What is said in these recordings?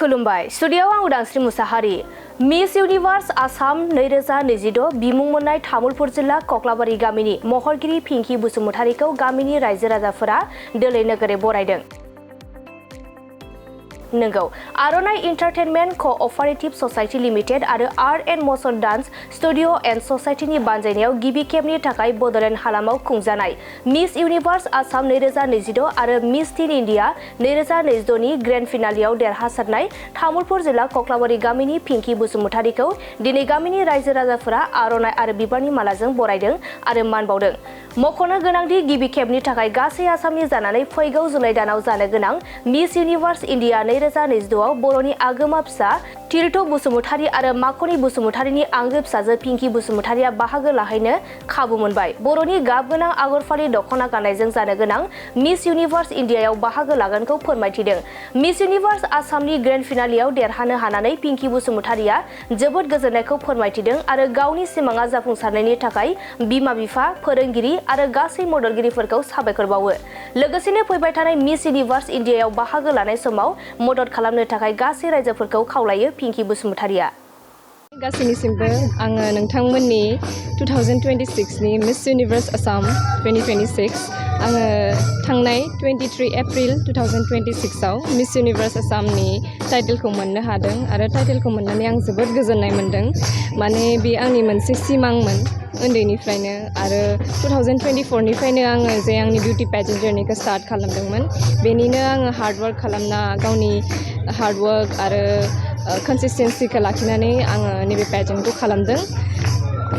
खुलुमबाय स्टुडियोआव आं उदांस्रि मुसाहारि मिस इउनिभार्स आसाम 2026 बिमुं मोननाय तामुलपुर जिल्ला कक्लाबारि गामिनि महरगिरि पिंकी बसुमतारीखौ गामिनि रायजो राजाफोरा दोलै नोगोरै बरायदों। नंगौ आर'नाइ एन्टारटेनमेन्ट क'अपारेटिभ ससाइटि लिमिटेड आरो art and motion dance studio and ससाइटिनि बानजायनायाव गिबि खेबनि थाखाय बड'लेण्ड हालामाव खुंजानाय मिस इउनिभार्स आसाम 2026 आरो मिस टिन इन्डिया 2026 नि ग्रेन्ड फिनालेआव देरहासारनाय तामुलपुर जिल्ला कक्लाबारि गामिनि पिंकी बसुमतारीखौ दिनै गामिनि रायजो राजाफोरा आर'नाइ आरो बिबारनि मालाजों बरायदों आरो मान बावदों। मख'नो गोनांदि गिबि खेबनि थाखाय गासै आसामनि जानानै फैगौ जुलाइ दानाव जानो गोनां मिस इउनिभार्स इन्डिया 2026 आव बर'नि आगोमा फिसा तीर्थ बसुमतारी आरो माख'नि बसुमतारीनि आंगो फिसाजो पिंकी बसुमतारीया बाहागो लाहैनो खाबु मोनबाय। बर'नि गाब गोनां आगरफालि दख'ना गाननायजों जानो गोनां मिस इउनिभार्स इन्डियायाव बाहागो लागोनखौ फोरमायथिदों। मिस इउनिभार्स आसामनि ग्रेन्ड फिनालेआव देरहानो हानानै पिंकी बसुमतारीया जोबोद गोजोननायखौ फोरमायथिदों आरो गावनि सिमाङा जाफुंसारनायनि थाखाय बिमा-बिफा, फोरोंगिरि आरो गासै मददगिरिफोरखौ साबायखर बावो। लोगोसेनो फैबाय थानाय मिस इउनिभार्स इन्डियायाव बाहागो लानाय समाव मदद खालामनो थाखाय गासै रायजोफोरखौ खावलायो पिंकी बसुमतारीया। गासैनिसिमबो आङो नोंथांमोननि 2026 नि मिस इउनिभार्स आसाम 2026 आङो थांनाय 23 एप्रिल 2026 आव मिस इउनिभार्स आसामनि टाइटेलखौ मोननो हादों आरो टाइटेलखौ मोननानै आं जोबोद गोजोननाय मोनदों। माने बे आंनि मोनसे सिमांमोन उन्दैनिफ्रायनो आरो 2024 निफ्रायनो आङो जे आंनि बिउटि पेजेन्ट जर्निखौ स्टार्ट खालामदोंमोन। बेनिनो आङो हार्डवर्क खालामना गावनि हार्डवर्क आरो कन्सिस्टेन्सिखौ लाखिनानै आङो नैबे पेजेन्टखौ खालामदों।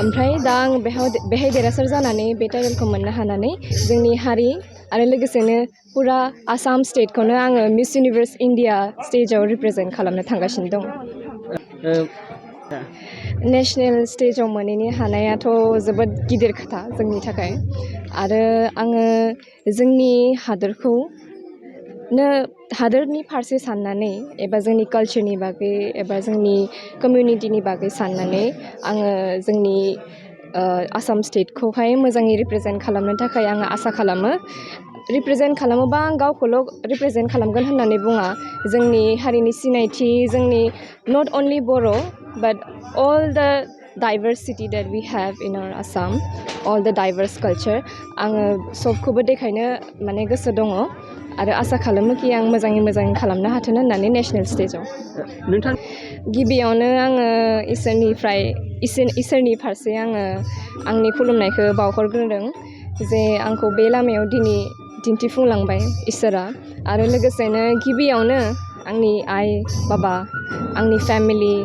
ओमफ्राय दा आं बेहाय देरहासार जानानै बे टाइटेलखौ मोननो हानानै जोंनि हारि आरो लोगोसेनो पुरा आसाम स्टेटखौनो आङो मिस इउनिभार्स इन्डिया स्टेजाव रिप्रेजेन्ट खालामनो थांगासिनो दं। नेसनेल स्टेजाव मोनहैनो हानायाथ' जोबोद गिदिर खोथा जोंनि थाखाय आरो आङो जोंनि हादोरनि फारसे साननानै एबा जोंनि कालचारनि बागै एबा जोंनि कमिउनिटिनि बागै साननानै आङो जोंनि आसाम स्टेटखौहाय मोजाङै रिप्रेजेन्ट खालामनो थाखाय आङो आसा खालामो। रिप्रेजेन्ट खालामोबा आं गावखौल' रिप्रेजेन्ट खालामगोन होननानै बुङा। जोंनि हारिनि सिनायथि जोंनि not only Bodo' but all the diversity that we have in our Assam, all the diverse culture आङो सबखौबो देखायनो माने गोसो दङ आरो आसा खालामो कि आं मोजाङै खालामनो हाथों होननानै नेसनेल स्टेजाव। गिबियावनो आङो इसोरनि फारसे आङो आंनि खुलुमनायखौ बावहरग्रोदों जे आंखौ बे लामायाव दिनै दिन्थिफुंलांबाय इसोरा आरो लोगोसेनो गिबियावनो आंनि आइ बाबा आंनि फेमिलि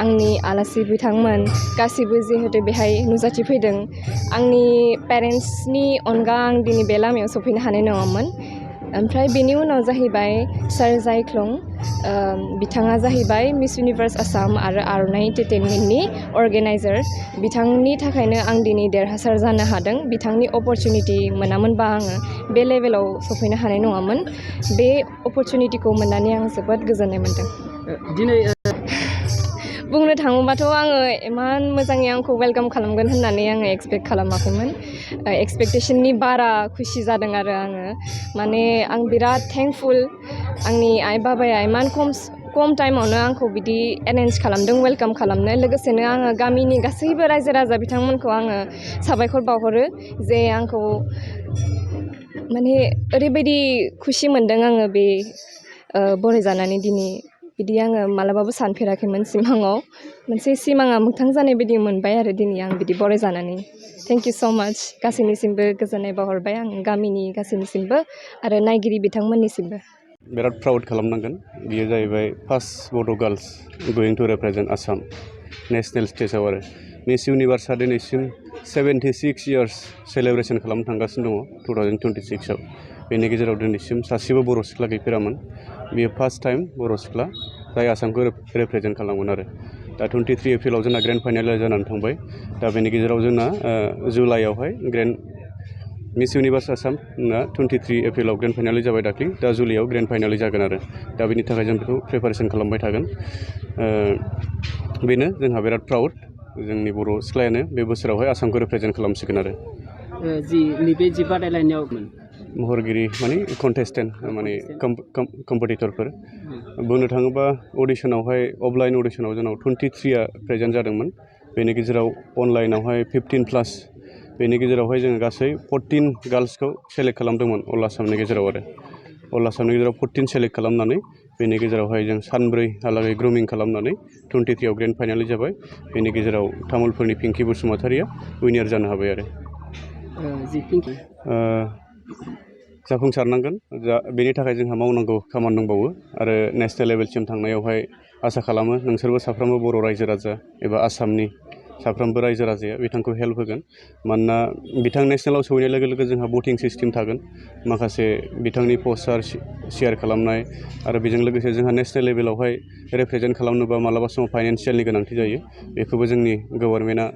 आंनि आलासि बिथांमोन गासिबो जिहेतु बेहाय नुजाथिफैदों आंनि पेरेन्ट्सनि अनगा आं दिनै बे लामायाव सफैनो हानाय नङामोन। ओमफ्राय बेनि उनाव जाहैबाय सार जायख्लं बिथाङा जाहैबाय मिस इउनिभार्स आसाम आरो आर'नाइ एन्टारटेनमेन्टनि अर्गेनाइजार। बिथांनि थाखायनो आं दिनै देरहासार जानो हादों। बिथांनि अपरचुनिटि मोनामोनबा आङो बे लेभेलाव सफैनो हानाय नङामोन। बे अपरचुनिटिखौ मोननानै आं जोबोद गोजोननाय मोनदों। दिनै बुंनो थाङोबाथ' आङो इमान मोजाङै आंखौ वेलकाम खालामगोन होननानै आङो एक्सपेक्ट खालामाखैमोन। एक्सपेक्टेशननि बारा खुसि जादों आरो आङो माने आं बिराद थेंकफुल आंनि आइ बाबाया इमान खम टाइमावनो आंखौ बिदि एरेन्ज खालामदों वेलकाम खालामनो। लोगोसेनो आङो गामिनि गासैबो रायजो राजा बिथांमोनखौ आङो साबायखर बावहरो जे आंखौ माने ओरैबायदि खुसि मोनदों आङो बे बरायजानानै दिनै बिदि आङो मालाबाबो सानफेराखैमोन सिमाङाव मोनसे सिमाङा मोगथां जानाय बायदि मोनबाय आरो दिनै आं बिदि बरायजानानै। थेंक इउ स' माच गासैनिसिमबो गोजोननाय बावहरबाय आं गामिनि गासैनिसिमबो आरो नायगिरि बिथांमोननिसिमबो। बिराद प्राउड खालामनांगोन बियो जाहैबाय first Bodo' girls going to represent Assam national स्टेजाव आरो मिस इउनिभार्सआ दिनैसिम 76 इयार्स सेलेब्रेसन खालामनो थांगासिनो दङ 2026 आव। बेनि गेजेराव दिनैसिम सासेबो बर' सिख्ला गैफेरामोन। बियो फार्स्ट टाइम बर' सिख्ला जाय आसामखौ रिप्रेजेन्ट खालामगोन आरो दा 23 एप्रिलाव जोंना ग्रेन्ड फाइनाल जानानै थांबाय। दा बेनि गेजेराव जोंना जुलाइआवहाय मिस इउनिभार्स आसामना 23 एप्रिलाव ग्रेन्ड फाइनाल जाबाय दाख्लि। दा जुलाइआव ग्रेन्ड फाइनाल जागोन आरो दा बेनि थाखाय जों बेखौ प्रिपारेसन खालामबाय थागोन। बेनो जोंहा बिराद प्राउड जोंनि बर' सिख्लायानो बे बोसोरावहाय आसामखौ रिप्रेजेन्ट खालामसिगोन आरो नैबे बादायलायनायाव महरगिरि माने कन्टेस्टेन्ट माने कम्पिटिटरफोर बुंनो थाङोबा अडिशनावहाय अफलाइन अडिशनाव जोंनाव 23 प्रेजेन्ट जादोंमोन बेनि गेजेराव अनलाइनावहाय 15+। बेनि गेजेरावहाय जोङो गासै 14 गार्ल्सखौ सेलेक्ट खालामदोंमोन अल आसामनि गेजेराव आरो अल आसामनि गेजेराव 14 सेलेक्ट खालामनानै बेनि गेजेरावहाय जों सानब्रैहालागै ग्रुमिं खालामनानै 23 ग्रेन्ड फाइनाल जाबाय बेनि गेजेराव तामुलपुरनि पिंकि बसुमतारिया विनार जानो हाबाय आरो जाफुंसारनांगोन बेनि थाखाय जोंहा मावनांगौ खामानि दंबावो आरो नेशनेल लेभेलसिम थांनायावहाय आसा खालामो नोंसोरबो साफ्रोमबो बर' रायजो राजा एबा आसामनि साफ्रोमबो रायजो राजाया बिथांखौ हेल्प होगोन मानोना बिथां नेशनेलाव सहैनाय लोगो लोगो जोंहा भटिं सिस्टेम थागोन माखासे बिथांनि पस्टार शेयार खालामनाय आरो बेजों लोगोसे जोंहा नेशनेल लेभेलावहाय रिप्रेजेन्ट खालामनोबा मालाबा समाव फाइनान्सियेलनि गोनांथि जायो बेखौबो जोंनि गभर्नमेन्टआ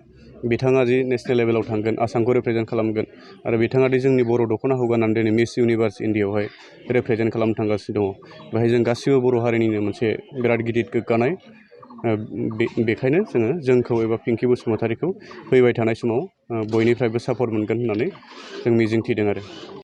बिथाङा जि नेशनेल लेभेलाव थांगोन आसामखौ रिप्रेजेन्ट खालामगोन आरो बिथाङा दि जोंनि बर' दख'नाखौ गाननानै दिनै मिस इउनिभार्स इण्डियाआवहाय रिप्रेजेन्ट खालामनो थांगासिनो दङ बेहाय जों गासिबो बर' हारिनिनो मोनसे बिराद गिदिर गोग्गानाय बेखायनो जोंखौ एबा पिंकि बसुमतारिखौ फैबाय थानाय समाव बयनिफ्रायबो सापर्ट मोनगोन होननानै जों मिजिंथिदों आरो